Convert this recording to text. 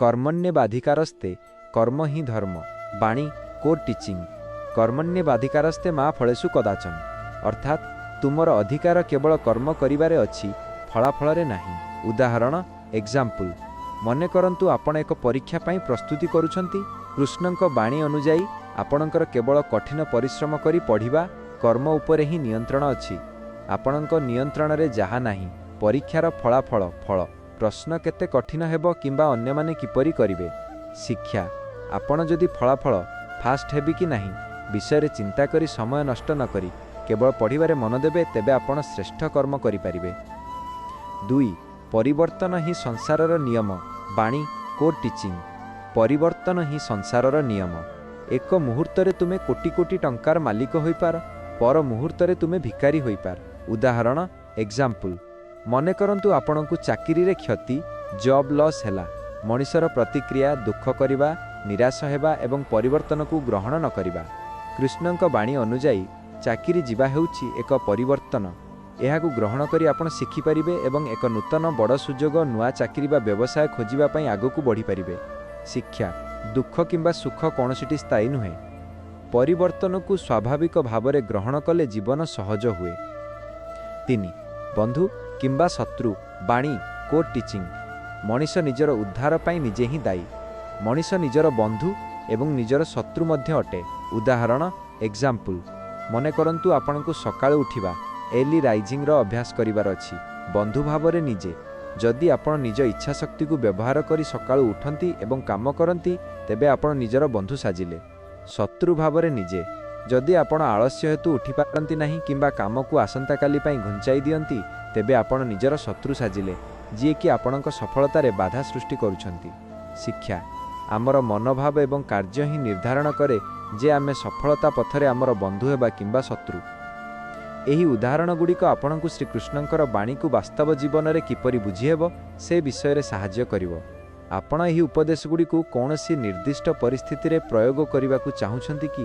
କର୍ମଣ୍ୟେବାଧିକାରସ୍ତେ, କର୍ମ ହିଁ ଧର୍ମ, ବାଣୀ, କୋର୍ ଟିଚିଂ, କର୍ମଣ୍ୟେବାଧିକାରସ୍ତେ ମା ଫଳେଷୁ କଦାଚନ। ଅର୍ଥାତ୍, ତୁମର ଅଧିକାର କେବଳ କର୍ମ କରିବାରେ ଅଛି, ଫଳାଫଳରେ ନାହିଁ। ଉଦାହରଣ, Example, ମନେକରନ୍ତୁ ଆପଣ ଏକ ପରୀକ୍ଷା ପାଇଁ ପ୍ରସ୍ତୁତି କରୁଛନ୍ତି। କୃଷ୍ଣଙ୍କ ବାଣୀ ଅନୁଯାୟୀ, ଆପଣଙ୍କର କେବଳ କଠିନ ପରିଶ୍ରମ କରି ପଢ଼ିବା, କର୍ମ ଉପରେ ହିଁ ନିୟନ୍ତ୍ରଣ ଅଛି। ଆପଣଙ୍କ ନିୟନ୍ତ୍ରଣରେ ଯାହା ନାହିଁ, ପରୀକ୍ଷାର ଫଳାଫଳ, ଫଳ, ପ୍ରଶ୍ନ କେତେ କଠିନ ହେବ କିମ୍ବା ଅନ୍ୟମାନେ କିପରି କରିବେ। ଶିକ୍ଷା, ଆପଣ ଯଦି ଫଳାଫଳ, ଫାଷ୍ଟ ହେବି କି ନାହିଁ, ବିଷୟରେ ଚିନ୍ତା କରି ସମୟ ନଷ୍ଟ ନକରି କେବଳ ପଢ଼ିବାରେ ମନ ଦେବେ, ତେବେ ଆପଣ ଶ୍ରେଷ୍ଠ କର୍ମ କରିପାରିବେ। 2। ପରିବର୍ତ୍ତନ ହିଁ ସଂସାରର ନିୟମ, ବାଣୀ, କୋର୍ ଟିଚିଂ, ପରିବର୍ତ୍ତନ ହିଁ ସଂସାରର ନିୟମ। ଏକ ମୁହୂର୍ତ୍ତରେ ତୁମେ କୋଟି କୋଟି ଟଙ୍କାର ମାଲିକ ହୋଇପାର, ପର ମୁହୂର୍ତ୍ତରେ ତୁମେ ଭିକାରୀ ହୋଇପାର। ଉଦାହରଣ, ଏକ୍ଜାମ୍ପଲ୍, ମନେକରନ୍ତୁ ଆପଣଙ୍କୁ ଚାକିରିରେ କ୍ଷତି, ଜବ୍ ଲସ୍, ହେଲା। ମଣିଷର ପ୍ରତିକ୍ରିୟା, ଦୁଃଖ କରିବା, ନିରାଶ ହେବା ଏବଂ ପରିବର୍ତ୍ତନକୁ ଗ୍ରହଣ ନକରିବା। କୃଷ୍ଣଙ୍କ ବାଣୀ ଅନୁଯାୟୀ, ଚାକିରି ଯିବା ହେଉଛି ଏକ ପରିବର୍ତ୍ତନ। ଏହାକୁ ଗ୍ରହଣ କରି ଆପଣ ଶିଖିପାରିବେ ଏବଂ ଏକ ନୂତନ, ବଡ଼ ସୁଯୋଗ, ନୂଆ ଚାକିରି ବା ବ୍ୟବସାୟ ଖୋଜିବା ପାଇଁ ଆଗକୁ ବଢ଼ିପାରିବେ। ଶିକ୍ଷା, ଦୁଃଖ କିମ୍ବା ସୁଖ କୌଣସିଟି ସ୍ଥାୟୀ ନୁହେଁ। ପରିବର୍ତ୍ତନକୁ ସ୍ୱାଭାବିକ ଭାବରେ ଗ୍ରହଣ କଲେ ଜୀବନ ସହଜ ହୁଏ। 3। ବନ୍ଧୁ କିମ୍ବା ଶତ୍ରୁ, ବାଣୀ, କୋର୍ ଟିଚିଂ, ମଣିଷ ନିଜର ଉଦ୍ଧାର ପାଇଁ ନିଜେ ହିଁ ଦାୟୀ। ମଣିଷ ନିଜର ବନ୍ଧୁ ଏବଂ ନିଜର ଶତ୍ରୁ ମଧ୍ୟ ଅଟେ। ଉଦାହରଣ, ଏକ୍ଜାମ୍ପଲ୍, ମନେକରନ୍ତୁ ଆପଣଙ୍କୁ ସକାଳୁ ଉଠିବା, ଏର୍ଲି ରାଇଜିଂର ଅଭ୍ୟାସ କରିବାର ଅଛି। ବନ୍ଧୁ ଭାବରେ ନିଜେ, ଯଦି ଆପଣ ନିଜ ଇଚ୍ଛାଶକ୍ତିକୁ ବ୍ୟବହାର କରି ସକାଳୁ ଉଠନ୍ତି ଏବଂ କାମ କରନ୍ତି, ତେବେ ଆପଣ ନିଜର ବନ୍ଧୁ ସାଜିଲେ। ଶତ୍ରୁ ଭାବରେ ନିଜେ, ଯଦି ଆପଣ ଆଳସ୍ୟ ହେତୁ ଉଠିପାରନ୍ତି ନାହିଁ କିମ୍ବା କାମକୁ ଆସନ୍ତାକାଲି ପାଇଁ ଘୁଞ୍ଚାଇ ଦିଅନ୍ତି, ତେବେ ଆପଣ ନିଜର ଶତ୍ରୁ ସାଜିଲେ, ଯିଏକି ଆପଣଙ୍କ ସଫଳତାରେ ବାଧା ସୃଷ୍ଟି କରୁଛନ୍ତି। ଶିକ୍ଷା, ଆମର ମନୋଭାବ ଏବଂ କାର୍ଯ୍ୟ ହିଁ ନିର୍ଦ୍ଧାରଣ କରେ ଯେ ଆମେ ସଫଳତା ପଥରେ ଆମର ବନ୍ଧୁ ହେବା କିମ୍ବା ଶତ୍ରୁ। ଏହି ଉଦାହରଣଗୁଡ଼ିକ ଆପଣଙ୍କୁ ଶ୍ରୀକୃଷ୍ଣଙ୍କର ବାଣୀକୁ ବାସ୍ତବ ଜୀବନରେ କିପରି ବୁଝିହେବ ସେ ବିଷୟରେ ସାହାଯ୍ୟ କରିବ। ଆପଣ ଏହି ଉପଦେଶଗୁଡ଼ିକୁ କୌଣସି ନିର୍ଦ୍ଦିଷ୍ଟ ପରିସ୍ଥିତିରେ ପ୍ରୟୋଗ କରିବାକୁ ଚାହୁଁଛନ୍ତି କି?